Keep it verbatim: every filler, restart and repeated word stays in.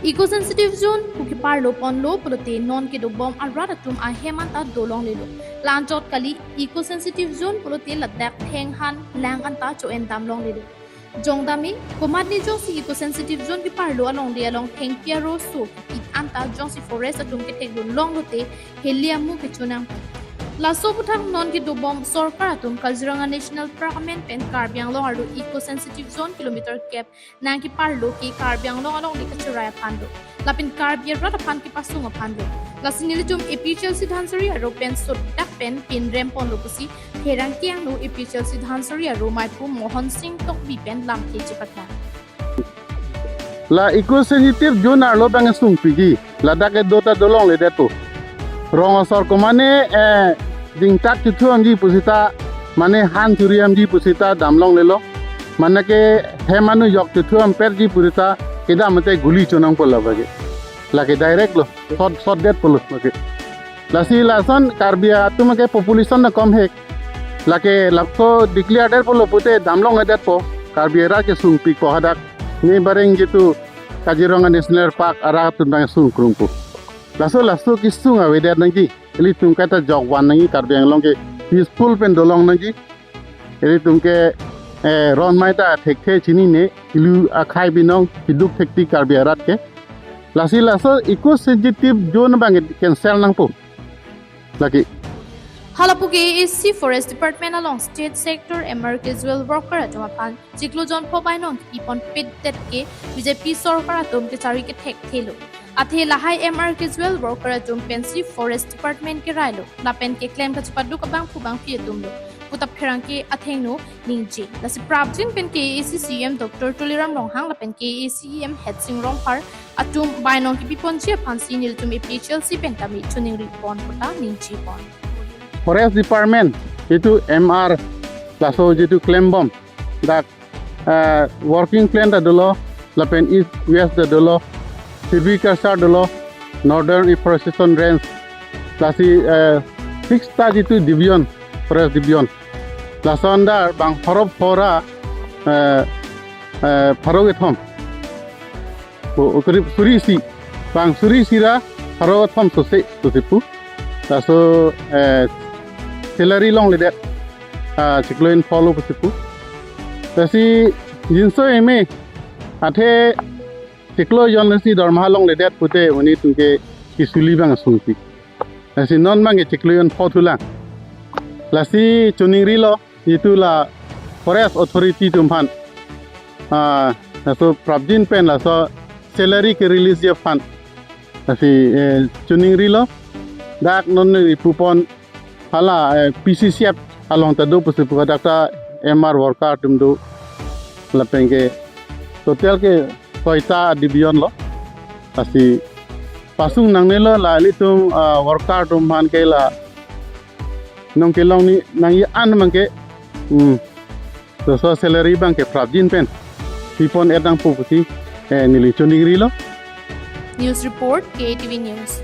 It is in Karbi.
Eco-sensitive zone pu keparlo ponlo pulote non kedobom arat atum ahem anta dolonglelo. La-anchot kali, eco-sensitive zone pulote ladak thenghan lang anta cho-en damlonglelo. Jongdam-e, komatne jongsi eco-sensitive zone keparlo along de along thengpi aro so kepit anta jongsi forest atum kethekdun longlote heli amu kechonang. Laso aputhak non kedobom sorkar atum Kaziranga National Park amen pen Karbi Anglong arlo eco-sensitive zone kilometer kep nangkeparlo ke Karbi Anglong along de kacherai aphanlo, lapen Karbi arat aphan kepasung aphanlo. Lasi nelitum A P H L C Dhansiri aro pen sodak pen pinrem ponlo pusi pherangke angno A P H L C Dhansiri aro maipu Mohon Singh Tokbi pen lamthe chepatnang. La eco-sensitive zone arlo bang sungpikji, ladak kedo ta dolongledetpo. Rong asor komane, eh, dingtak chuthuamji pusita, mane han churiamji pusita damlonglelo. Mane ke hem anu yok chuthuam perji pusita kedam mate guli chonangpo labangke. Lake direct lo, shot, shot detpo lo lake. Lasi lason Karbi atum ke population na kom hek. Lake laso declare detpo lo pute damlongledetpo. Karbi arat kesungpikpo hadak. Ne bareng jitu Kaziranga National Park arat atum bang sungkrungpo. Laso laso kesung avedet nangji. Ilitum kaita jokvan nangji, Karbi Anglong ke peaceful pen dolong nangji. Ilitum ke, eh, ron mai ta thekthe chinine, ilu akhei binong, kiduk thekti Karbi arat ke. Lasi laso eco-sensitive zone bang cancel nangpo. Lake. Hala pu ke A A C Forest Department along State Sector M R casual worker atum aphan chiklo jon pho bainong kepipon pitdet ke B J P sorkar atum kechari kethekthelo. Athe lahai M R casual worker atum pensi Forest Department kerailo. Lapen keklem kachepaduk abangphu bangphi atumlo puta pherangke athengno ningje. Lasi prapjin pen K A A C C E M Doctor Tuliram Ronghang lapen K A A C E M Headsing Rongphar atum bainong kepiponji aphansi nelitum A P H L C pen tame choningri pon puta ningje pon. Forest Department jitu M R laso jitu klembom dak, eh, working plan ta dolo, lapen East West ta dolo, Silviculture dolo, Northern Afforestation Range, lasi, eh, six ta jitu division, Forest Division. Lason dar bang horop hora, eh, eh, pharo kethom. Bo ukrip suri isi, bang suri isi ra pharo kethom sose, sose pu. Laso, eh, salary longledet, ah, chiklo jon pho lo pusi pu. Lasi jinso eme, athe chiklo jon lasi dormaha longledet pute uni tungke kisuli bang asungpik. Lasi non bang ke chiklo jon pho thulang. Lasi choningrilo, jitu la Forest Authority atum aphan. Ah, laso prapjin pen laso salary kerelease ji aphan. Lasi, eh, choningrilo. Dak non ipupon hala, eh, P C C F along ta do pusi pu, dak ta M R worker atum do. Lapen ke total ke soita division lo. Lasi pasung nangnelo la ilitum, ah, worker atum aphan ke la nong kelong ni nangji an bang ke, hmm, laso salary bang ke prapjin pen pipon-et nangpo pusi, eh, neli choningrilo. News report, K A T V News.